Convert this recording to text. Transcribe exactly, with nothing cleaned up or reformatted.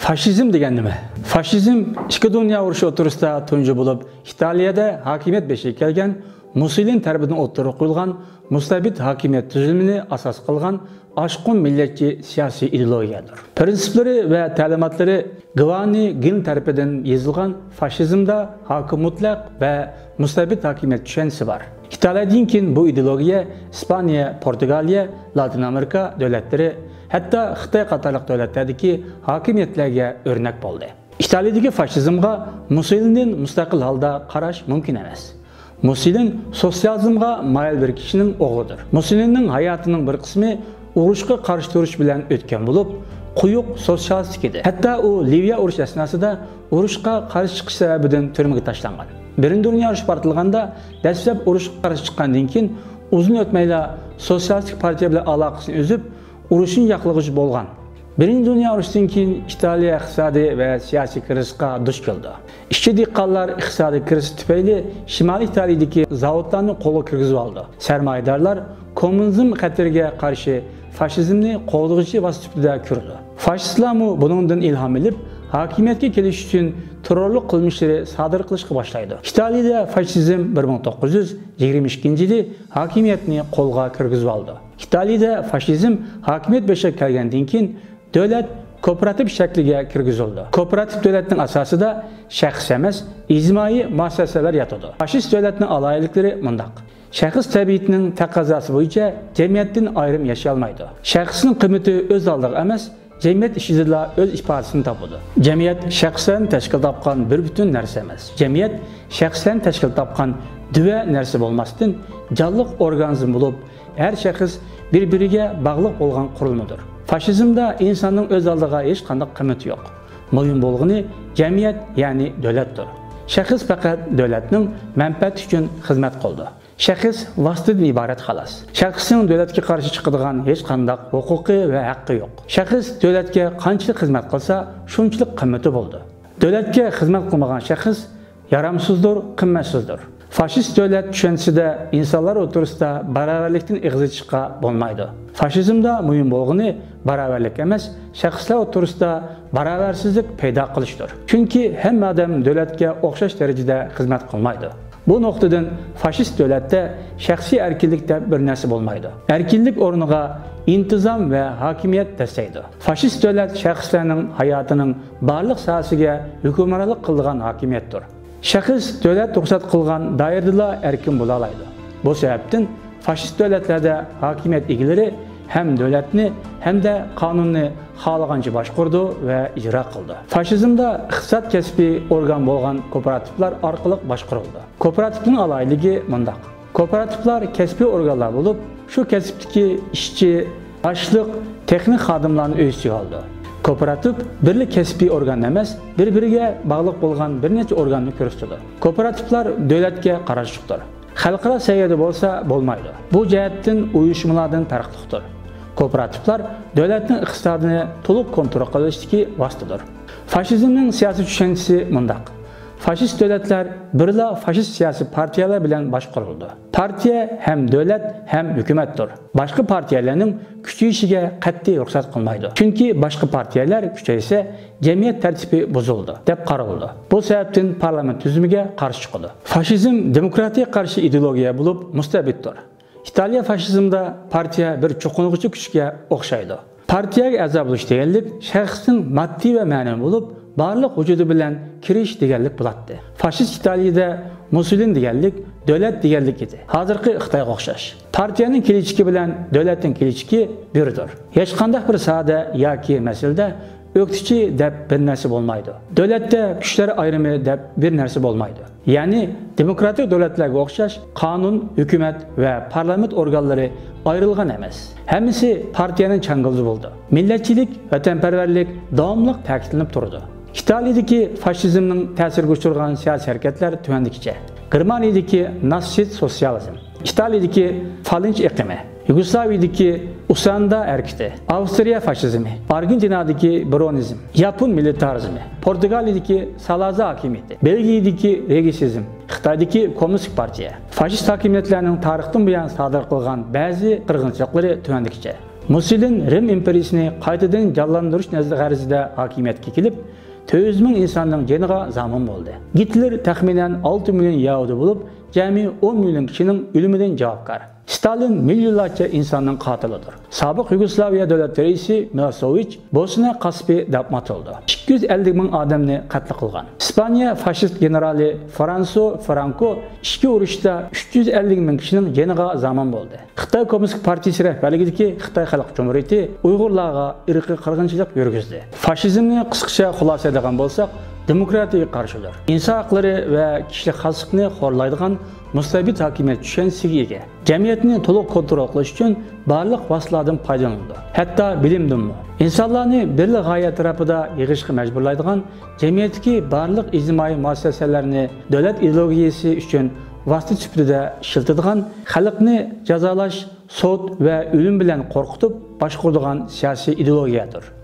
فاشىزم دېگەن نېمە؟ فاشىزم ئىككى دۇنيا ئۇرۇشى ئوتتۇرىسىدا تۇنجى بولۇپ ئىتالىيەدە ھاكىمىيەت بېشىغا كەلگەن مۇسسولىنى تەرىپىدىن ئوتتۇرىغا قويۇلغان مۇستەبىت ھاكىمىيەت تۈزۈلمىنى ئاساس قىلغان ئاشقۇن مىللەتچى سىياسىي ئىدېئولوگىيەدۇر. پىرىنسىپلىرى ۋە تەلىماتلىرى گۋانى گىن تەرىپىدىن يېزىلغان فاشىزمدا ھاكىم مۇتلەق ۋە مۇستەبىت ھاكىمىيەت چۈشەنچىسى بار. ئىتالىيەدىن كېيىن بۇ ئىدېئولوگىيە ئىسپانىيە، پورتۇگالىيە، لاتىن ئامېرىكا دۆلەتلىرى، ھەتتا خىتاي قاتارلىق دۆلەتلەردىكى ھاكىمىيەتلەرگە ئۆرنەك بولدى. ئىتالىيەدىكى فاشىزمغا مۇسسولىنىدىن مۇستەقىل ھالدا قاراش مۇمكىن ئەمەس. مۇسسولىن سوتسىيالىزمغا مايىل بىر كىشىنىڭ ئوغلىدۇر. مۇسسولىننىڭ ھاياتىنىڭ بىر قىسمى ئۇرۇشقا قارشى تۇرۇش بىلەن ئۆتكەن بولۇپ، قويۇق سوتسىيالىستىك ئىدى. ھەتتا ئۇ لىۋىيە ئۇرۇشى ئەسناسىدا ئۇرۇشقا قارشى چىقىش سەۋەبىدىن تۈرمىگە تاشلانغان. بىرىنچى دۇنيا ئۇرۇشى پارتلىغاندا، دەسلەپ ئۇرۇشقا قارشى چىققاندىن كېيىن، ئۇزۇن ئۆتمەيلا سوتسىيالىستىك پارتىيە بىلەن ئالاقىسىنى ئۈزۈپ، ئۇرۇشنى ياقلىغۇچى بولغان. بىرىنچى دۇنيا ئۇرۇشىدىن كېيىن ئىتالىيە ئىقتىسادىي ۋە سىياسىي كىرىزىسقا دۇچ كېلىدۇ. ئىشچى دېھقانلار ئىقتىسادىي كىرىزىس تۈپەيلى شىمالىي ئىتالىيەدىكى زاۋۇتلارنى قولغا كىرگۈزۈۋالىدۇ. سەرمايىدارلار كوممۇنىزم خەتىرىگە قارشى فاشىزمنى قوغدىغۇچى ۋاسىتە سۈپىتىدە كۆرىدۇ. فاشىستلارمۇ بۇنىڭدىن ئىلھام ئېلىپ، ھاكىمىيەتكە كېلىش ئۈچۈن تېررورلۇق قىلمىشلىرى سادىر قىلىشقا باشلايدۇ. ئىتالىيىدە فاشىزم بىر مىڭ توققۇز يۈز يىگىرمە ئىككىنچى يىلى ھاكىمىيەتنى قولغا كىرگۈزۈۋالىدۇ. ئىتالىيىدە فاشىزم ھاكىمىيەت بېشىغا كەلگەندىن كېيىن، دۆلەت كوپىراتىپ شەكلىگە كىرگۈزۈلدى. كوپىراتىپ دۆلەتنىڭ ئاساسىدا شەخس ئەمەس، ئىجتىمائىي مۇئەسسەسەلەر ياتىدۇ. فاشىست دۆلەتنىڭ ئالاھىدىلىكلىرى مۇنداق. شەخس تەبىئىتىنىڭ تەقەززاسى بويىچە جەمئىيەتتىن ئايرىم ياشىيالمايدۇ. شەخسنىڭ قىممىتى ئۆز ئالدىغا ئەمەس، جەمئىيەت ئىچىدىلا ئۆز ئىپادىسىنى تاپىدۇ. جەمئىيەت شەخسلەرنى تەشكىل تاپقان بىر پۈتۈن نەرسە ئەمەس. جەمئىيەت شەخسلەرنى تەشكىل تاپقان دۈۋە نەرسە بولماستىن، جانلىق ئورگانىزم بولۇپ، ھەر شەخس بىر-بىرىگە باغلىق بولغان قۇرۇلمىدۇر. فاشىزمدا ئىنساننىڭ ئۆز ئالدىغا ھېچقانداق قىممىتى يوق. مۇھىم بولغىنى جەمئىيەت، يەنى دۆلەتتۇر. شەخس پەقەت دۆلەتنىڭ مەنپەئەتى ئۈچۈن خىزمەت قىلىدۇ. شەخس ۋاسىتىدىن ئىبارەت، خالاس. شەخسنىڭ دۆلەتكە قارشى چىقىدىغان ھېچقانداق ھوقۇقى ۋە ھەققى يوق. شەخس دۆلەتكە قانچىلىك خىزمەت قىلسا، شۇنچىلىك قىممىتى بولىدۇ. دۆلەتكە خىزمەت قىلمىغان شەخس يارامسىزدۇر، قىممەتسىزدۇر. فاشىست دۆلەت چۈشەنچىسىدە ئىنسانلار ئوتتۇرىسىدا باراۋەرلىكتىن ئېغىز ئېچىشقا بولمايدۇ. فاشىزمدا مۇھىم بولغىنى باراۋەرلىك ئەمەس، شەخسلەر ئوتتۇرىسىدا باراۋەرسىزلىك پەيدا قىلىشتۇر. چۈنكى ھەممە ئادەم دۆلەتكە ئوخشاش دەرىجىدە خىزمەت قىلمايدۇ. بۇ نۇقتىدىن فاشىست دۆلەتتە شەخسىي ئەركىنلىك دەپ بىر نەرسە بولمايدۇ. ئەركىنلىك ئورنىغا ئىنتىزام ۋە ھاكىمىيەت دەسسەيدۇ. فاشىست دۆلەت شەخسلەرنىڭ ھاياتىنىڭ بارلىق ساھەسىگە ھۆكۈمرانلىق قىلىدىغان ھاكىمىيەتتۇر. شەخس دۆلەت رۇخسەت قىلغان دائىرىدىلا ئەركىن بولالايدۇ. بۇ سەۋەبتىن فاشىست دۆلەتلەردە ھاكىمىيەت ئىگىلىرى ھەم دۆلەتنى، ھەمدە قانۇننى خالىغانچە باشقۇرىدۇ ۋە ئىجرا قىلىدۇ. فاشىزمدا ئىقتىساد كەسپىي ئورگان بولغان كوپىراتىپلار ئارقىلىق باشقۇرۇلىدۇ. كوپىراتىپنىڭ ئالاھىدىلىكى مۇنداق. كوپىراتىپلار كەسپىي ئورگانلار بولۇپ، شۇ كەسىپتىكى ئىشچى، باشلىق، تېخنىك خادىملارنى ئۆز ئىچىگە ئالىدۇ. كوپىراتىپ بىرلا كەسپىي ئورگان ئەمەس، بىر-بىرىگە باغلىق بولغان بىر نەچچە ئورگاننى كۆرسىتىدۇ. كوپىراتىپلار دۆلەتكە قاراشلىقتۇر. خەلقئارا سەۋىيەدە بولسا بولمايدۇ. بۇ جەھەتتىن ئۇيۇشمىلاردىن پەرقلىقتۇر. كوپىراتىپلار دۆلەتنىڭ ئىقتىسادىنى تولۇق كونترول قىلىشتىكى ۋاسىتىدۇر. فاشىزمنىڭ سىياسىي چۈشەنچىسى مۇنداق. فاشىست دۆلەتلەر بىرلا فاشىست سىياسىي پارتىيەلەر بىلەن باشقۇرۇلىدۇ. پارتىيە ھەم دۆلەت ھەم ھۆكۈمەتتۇر. باشقا پارتىيەلەرنىڭ كۈچىيىشىگە قەتئىي رۇخسەت قىلمايدۇ. چۈنكى باشقا پارتىيەلەر كۈچەيسە، جەمئىيەت تەرتىپى بۇزۇلىدۇ، دەپ قارىلىدۇ. بۇ سەۋەبتىن پارلامېنت تۈزۈمىگە قارشى چىقىدۇ. فاشىزم دېموكراتىيەگە قارشى ئىدېئولوگىيە بولۇپ، مۇستەبىتتۇر. ئىتالىيە فاشىزمدا پارتىيە بىر چوقۇنغۇچى كۈچكە ئوخشايدۇ. پارتىيەگە ئەزا بولۇش دېگەنلىك شەخسنىڭ ماددىي ۋە مەنىۋى بولۇپ، بارلىق ۋۇجۇدى بىلەن كىرىش دېگەنلىك بولاتتى. فاشىست ئىتالىيىدە مۇسسولىنى دېگەنلىك دۆلەت دېگەنلىك ئىدى. ھازىرقى خىتايغا ئوخشاش. پارتىيەنىڭ كېلىچىكى بىلەن دۆلەتنىڭ كېلىچىكى بىردۇر. ھېچقانداق بىر ساھەدە ياكى مەسىلىدە ئۆكتىچى دەپ بىر نەرسە بولمايدۇ. دۆلەتتە كۈچلەر ئايرىمى دەپ بىر نەرسە بولمايدۇ. يەنى دېموكراتىك دۆلەتلەرگە ئوخشاش قانۇن، ھۆكۈمەت ۋە پارلامېنت ئورگانلىرى ئايرىلغان ئەمەس. ھەممىسى پارتىيەنىڭ چاڭگىلىدا بولىدۇ. مىللەتچىلىك، ۋەتەنپەرۋەرلىك داۋاملىق تەكىتلىنىپ تۇرىدۇ. ئىتالىيىدىكى فاشىزمنىڭ تەسىرىگە ئۇچرىغان سىياسىي ھەرىكەتلەر تۆۋەندىكىچە. گېرمانىيىدىكى ناتسىست سوتسىيالىزم، ئىتالىيىدىكى فالىنچ ئېقىمى، يۇگوسلاۋىيىدىكى ئۇساندا ھەرىكىتى، ئاۋسترىيە فاشىزمى، ئارگېنتىنادىكى برونىزم، ياپون مىلىتارىزمى، پورتۇگالىيىدىكى سالازا ھاكىمىيىتى، بېلگىيىدىكى رېگىسىزم، خىتايدىكى كوممۇنىستىك پارتىيە. فاشىست ھاكىمىيەتلەرنىڭ تارىختىن بۇيان سادىر قىلغان بەزى قىرغىنچىلىقلىرى تۆۋەندىكىچە. مۇسسولىن رىم ئىمپېرىيىسىنى قايتىدىن جانلاندۇرۇش نەزەر غەرىزىدە ھاكىمىيەتكە كېلىپ، تۆت يۈز مىڭ ئىنساننىڭ جېنىغا زامىن بولدى. گىتلېر تەخمىنەن ئالتە مىليون يەھۇدىي بولۇپ، جەمئىي ئون مىليون كىشىنىڭ ئۆلۈمىدىن جاۋابكار. ستالىن مىليونلارچە ئىنساننىڭ قاتىلىدۇر. سابىق يۇگوسلاۋىيە دۆلەت رەئىسى مىلوسېۋىچ بوسنا قاسپى دەپ ئاتىلىدۇ. ئىككى يۈز ئەللىك مىڭ ئادەمنى قەتل قىلغان. ئىسپانىيە فاشىست گېنېرالى فرانسو فرانكو ئىچكى ئۇرۇشتا ئۈچ يۈز ئەللىك مىڭ كىشىنىڭ جېنىغا زامىن بولدى. خىتاي كوممۇنىست پارتىيىسى رەھبەرلىكىدىكى خىتاي خەلق جۇمھۇرىيىتى ئۇيغۇرلارغا ئىرقىي قىرغىنچىلىق يۈرگۈزدى. فاشىزمنى قىسقىچە خۇلاسىلەيدىغان بولساق، دېموكراتىيەگە قارشىدۇر. ئىنسان ھەقلىرى ۋە كىشىلىك خاسلىقنى خورلايدىغان مۇستەبىت ھاكىمىيەت چۈشەنچىسىگە ئىگە. جەمئىيەتنى تولۇق كونترول قىلىش ئۈچۈن بارلىق ۋاسىتىلەردىن پايدىلىنىدۇ. ھەتتا بىلىمدىنمۇ. ئىنسانلارنى بىرلا غايە ئەتراپىدا يىغىشقا مەجبۇرلايدىغان، جەمئىيەتتىكى بارلىق ئىجتىمائىي مۇئەسسەسەلەرنى دۆلەت ئىدېئولوگىيىسى ئۈچۈن ۋاسىتە سۈپىتىدە ئىشلىتىدىغان، خەلقنى جازالاش، سوت ۋە ئۆلۈم بىلەن قورقۇتۇپ باشقۇرىدىغان سىياسىي ئىدېئولوگىيەدۇر.